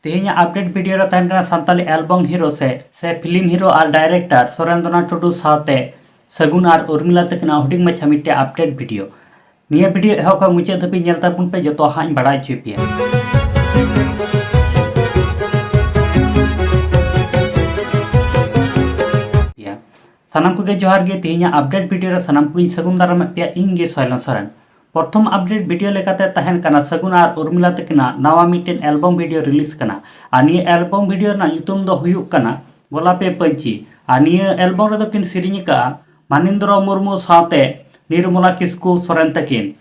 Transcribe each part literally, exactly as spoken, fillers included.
ᱛᱮᱦᱮᱧᱟᱜ update video ᱨᱮ ᱛᱟᱦᱮᱱ ᱠᱟᱱᱟ ᱥᱟᱱᱛᱟᱞᱤ ᱮᱞᱵᱚᱢ ᱦᱤᱨᱳ ᱥᱮ ᱥᱮ ᱯᱷᱤᱞᱢ ᱦᱤᱨᱳ ᱟᱨ ᱰᱟᱭᱨᱮᱠᱴᱚᱨ ᱥᱚᱨᱮᱱᱫᱨᱚᱱᱟᱛᱷ ᱴᱩᱰᱩ ᱥᱟᱶᱛᱮ ᱥᱟᱹᱜᱩᱱ ᱟᱨ ᱩᱨᱢᱤᱞᱟ ᱛᱟᱹᱠᱤᱱᱟᱜ ᱦᱩᱰᱤᱧ ᱢᱟᱪᱷᱟ ᱢᱤᱫᱴᱮᱡ ᱟᱯᱰᱮᱴ ᱵᱷᱤᱰᱤᱭᱳ᱾ ᱱᱤᱭᱟᱹ ᱵᱷᱤᱰᱤᱭᱳ ᱮᱦᱚᱵ ᱠᱷᱚᱱ ᱢᱩᱪᱟᱹᱫ ᱫᱷᱟᱹᱵᱤᱡ ᱧᱮᱞ ᱛᱟᱵᱚᱱ ᱯᱮ, ᱡᱚᱛᱚ ᱦᱟᱸᱜ ᱤᱧ ᱵᱟᱲᱟᱭ ᱦᱚᱪᱚᱭ ᱯᱮᱭᱟ᱾ ᱥᱟᱱᱟᱢ ᱠᱚᱜᱮ ᱡᱚᱦᱟᱨ ᱜᱮ᱾ ᱛᱮᱦᱮᱧᱟᱜ ᱟᱯᱰᱮᱴ ᱵᱷᱤᱰᱤᱭᱳ ᱨᱮ ᱥᱟᱱᱟᱢ ᱠᱚᱜᱮᱧ ᱥᱟᱹᱜᱩᱱ ᱫᱟᱨᱟᱢᱮᱫ ᱯᱮᱭᱟ, ᱤᱧ ᱜᱮ ᱥᱚᱭᱞᱚᱱ ᱥᱚᱨᱮᱱ᱾ ᱯᱨᱚᱛᱷᱚᱢ ᱟᱯᱰᱮᱴ ᱵᱷᱤᱰᱤᱭᱳ ᱞᱮᱠᱟᱛᱮ ᱛᱟᱦᱮᱱ ᱠᱟᱱᱟ ᱥᱟᱹᱜᱩᱱ ᱟᱨ ᱩᱨᱢᱤᱞᱟ ᱛᱟᱹᱠᱤᱱᱟᱜ ᱱᱟᱣᱟ ᱢᱤᱫᱴᱮᱱ ᱮᱞᱵᱚᱢ ᱵᱷᱤᱰᱤᱭᱳ ᱨᱤᱞᱤᱡᱽ ᱠᱟᱱᱟ᱾ ᱟᱨ ᱱᱤᱭᱟᱹ ᱮᱞᱵᱚᱢ ᱵᱷᱤᱰᱤᱭᱳ ᱨᱮᱱᱟᱜ ᱧᱩᱛᱩᱢ ᱫᱚ ᱦᱩᱭᱩᱜ ᱠᱟᱱᱟ ᱜᱳᱞᱟᱯᱮ ᱯᱟᱹᱧᱪᱤ᱾ ᱟᱨ ᱱᱤᱭᱟᱹ ᱮᱞᱵᱚᱢ ᱨᱮᱫᱚ ᱠᱤᱱ ᱥᱮᱨᱮᱧ ᱟᱠᱟᱫᱼᱟ ᱢᱟᱱᱤᱱᱫᱨᱚ ᱢᱩᱨᱢᱩ ᱥᱟᱶᱛᱮ ᱱᱤᱨᱢᱚᱞᱟ ᱠᱤᱥᱠᱩ ᱥᱚᱨᱮᱱ ᱛᱟᱹᱠᱤᱱ᱾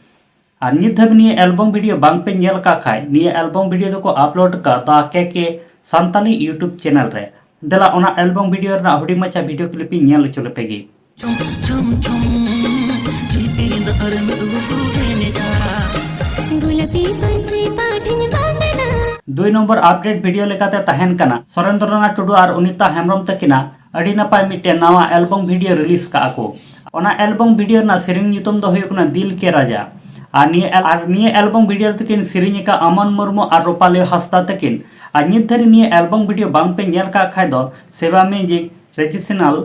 ᱟᱨ ᱱᱤᱛ ᱫᱷᱟᱹᱵᱤᱡ ᱱᱤᱭᱟᱹ ᱮᱞᱵᱚᱢ ᱵᱷᱤᱰᱤᱭᱳ ᱵᱟᱝ ᱯᱮ ᱧᱮᱞ ᱟᱠᱟᱫ ᱠᱷᱟᱡ, ᱱᱤᱭᱟᱹ ᱮᱞᱵᱚᱢ ᱵᱷᱤᱰᱤᱭᱳ ᱫᱚᱠᱚ ᱟᱯᱞᱳᱰ ᱟᱠᱟᱫ ᱫᱟ ᱠᱮ ᱠᱮ ᱥᱟᱱᱛᱟᱞᱤ YouTube ᱪᱮᱱᱮᱞ ᱨᱮ᱾ ᱫᱮᱞᱟ ᱚᱱᱟ ᱮᱞᱵᱚᱢ ᱵᱷᱤᱰᱤᱭᱳ ᱨᱮᱱᱟᱜ ᱦᱩᱰᱤᱧ ᱢᱟᱪᱷᱟ ᱵᱷᱤᱰᱤᱭᱳ ᱠᱞᱤᱯ ᱤᱧ ᱧᱮᱞ ᱦᱚᱪᱚ ᱞᱮᱯᱮ ᱜᱮ᱾ ᱪᱷᱩᱢ ᱪᱷᱩᱢ ᱪᱷᱩᱢ, ᱡᱷᱤᱯᱤᱨ ᱫᱟᱜ ᱨᱮ ᱱᱩᱠᱩ ᱠᱚ ᱮᱱᱮᱡᱟ᱾ ᱜᱩᱞᱟᱹᱯᱤ ᱯᱟᱹᱧᱪᱤ ᱯᱟᱴᱷᱤᱧ ᱵᱟᱸᱫᱮᱱᱟ᱾ ᱫᱩᱭ ᱱᱚᱢᱵᱚᱨ ᱟᱯᱰᱮᱴ ᱵᱷᱤᱰᱤᱭᱳ ᱞᱮᱠᱟᱛᱮ ᱛᱟᱦᱮᱱ ᱠᱟᱱᱟ ᱥᱚᱨᱮᱱᱫᱨᱚᱱᱟᱛᱷ ᱴᱩᱰᱩ ᱟᱨ ᱚᱱᱤᱛᱟ ᱦᱮᱢᱵᱨᱚᱢ ᱛᱟᱹᱠᱤᱱᱟᱜ ᱟᱹᱰᱤ ᱱᱟᱯᱟᱭ ᱢᱤᱫᱴᱮᱱ ᱱᱟᱣᱟ ᱮᱞᱵᱚᱢ ᱵᱷᱤᱰᱤᱭᱳ ᱨᱤᱞᱤᱡᱽ ᱠᱟᱜᱼᱟ ᱠᱚ᱾ ᱚᱱᱟ ᱮᱞᱵᱚᱢ ᱵᱷᱤᱰᱤᱭᱳ ᱨᱮᱱᱟᱜ ᱥᱮᱨᱮᱧ ᱧᱩᱛᱩᱢ ᱫᱚ ᱦᱩᱭᱩᱜ ᱠᱟᱱᱟ ᱫᱤᱞ ᱠᱮ ᱨᱟᱡᱟ᱾ ᱟᱨ ᱱᱤᱭᱟᱹ ᱮᱞ-, ᱟᱨ ᱱᱤᱭᱟᱹ ᱮᱞᱵᱚᱢ ᱵᱷᱤᱰᱤᱭᱳ ᱨᱮᱫᱚ ᱠᱤᱱ ᱥᱮᱨᱮᱧ ᱟᱠᱟᱫ ᱟᱢᱚᱱ ᱢᱩᱨᱢᱩ ᱟᱨ ᱨᱩᱯᱟᱞᱤ ᱦᱟᱸᱥᱫᱟ ᱛᱟᱹᱠᱤᱱ᱾ ᱟᱨ ᱱᱤᱛ ᱫᱷᱟᱹᱨᱤᱡ ᱱᱤᱭᱟᱹ ᱮᱞᱵᱚᱢ ᱵᱷᱤᱰᱤᱭᱳ ᱵᱟᱝ ᱯᱮ ᱧᱮᱞ ᱠᱟᱜ ᱠᱷᱟᱡ ᱫᱚ ᱥᱮᱵᱟ ᱢᱤᱣᱡᱤᱠ ᱨᱮᱡᱤᱥᱱᱟᱞ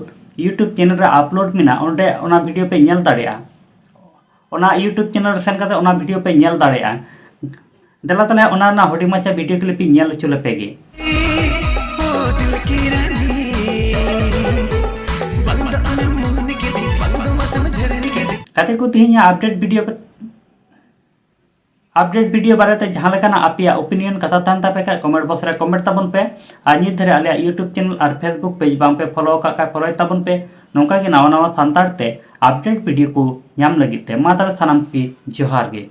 YouTube ᱪᱮᱱᱮᱞ ᱨᱮ ᱟᱯᱞᱳᱰ ᱢᱮᱱᱟᱜᱼᱟ, ᱚᱸᱰᱮ ᱚᱱᱟ ᱵᱷᱤᱰᱤᱭᱳ ᱯᱮ ᱧᱮᱞ ᱫᱟᱲᱮᱭᱟᱜᱼᱟ᱾ ᱚᱱᱟ YouTube ᱪᱮᱱᱮᱞ ᱨᱮ ᱥᱮᱱ ᱠᱟᱛᱮ ᱚᱱᱟ ᱵᱷᱤᱰᱤᱭᱳ ᱯᱮ ᱧᱮᱞ ᱫᱟᱲᱮᱭᱟᱜᱼᱟ᱾ ᱫᱮᱞᱟ ᱛᱟᱦᱞᱮ ᱚᱱᱟ ᱨᱮᱱᱟᱜ ᱦᱩᱰᱤᱧ ᱢᱟᱪᱷᱟ ᱵᱷᱤᱰᱤᱭᱳ ᱠᱞᱤᱯ ᱤᱧ ᱧᱮᱞ ᱦᱚᱪᱚ ᱞᱮᱯᱮ ᱜᱮ᱾ ᱜᱟᱛᱮ ᱠᱚ, ᱛᱮᱦᱮᱧᱟᱜ ᱟᱯᱰᱮᱴ ᱵᱷᱤᱰᱤᱭᱳ ᱟᱯᱰᱮᱴ ᱵᱷᱤᱰᱤᱭᱳ ᱵᱟᱨᱮᱛᱮ ᱡᱟᱦᱟᱸ ᱞᱮᱠᱟᱱᱟᱜ ᱟᱯᱮᱭᱟᱜ ᱳᱯᱤᱱᱤᱭᱚᱱ ᱠᱟᱛᱷᱟ ᱛᱟᱦᱮᱱ ᱛᱟᱯᱮ ᱠᱷᱟᱡ, ᱠᱚᱢᱮᱱᱴ ᱵᱚᱠᱥ ᱨᱮ ᱠᱚᱢᱮᱱᱴ ᱛᱟᱵᱚᱱ ᱯᱮ᱾ ᱟᱨ ᱱᱤᱛ ᱫᱷᱟᱹᱨᱤᱡ ᱟᱞᱮᱭᱟᱜ YouTube ᱪᱮᱱᱮᱞ ᱟᱨ Facebook ᱯᱮᱡᱽ ᱵᱟᱝ ᱯᱮ ᱯᱷᱚᱞᱳ ᱟᱠᱟᱫ ᱠᱷᱟᱡ, ᱯᱷᱚᱞᱳᱭ ᱛᱟᱵᱚᱱ ᱯᱮ᱾ ᱱᱚᱝᱠᱟ ᱜᱮ ᱱᱟᱣᱟ ᱱᱟᱣᱟ ᱥᱟᱱᱛᱟᱲ ᱛᱮ ᱟᱯᱰᱮᱴ ᱵᱷᱤᱰᱤᱭᱳ ᱠᱚ ᱧᱟᱢ ᱞᱟᱹᱜᱤᱫ ᱛᱮ᱾ ᱢᱟ ᱛᱟᱦᱞᱮ ᱥᱟᱱᱟᱢ ᱠᱚᱜᱮ ᱡᱚᱦᱟᱨ ᱜᱮ᱾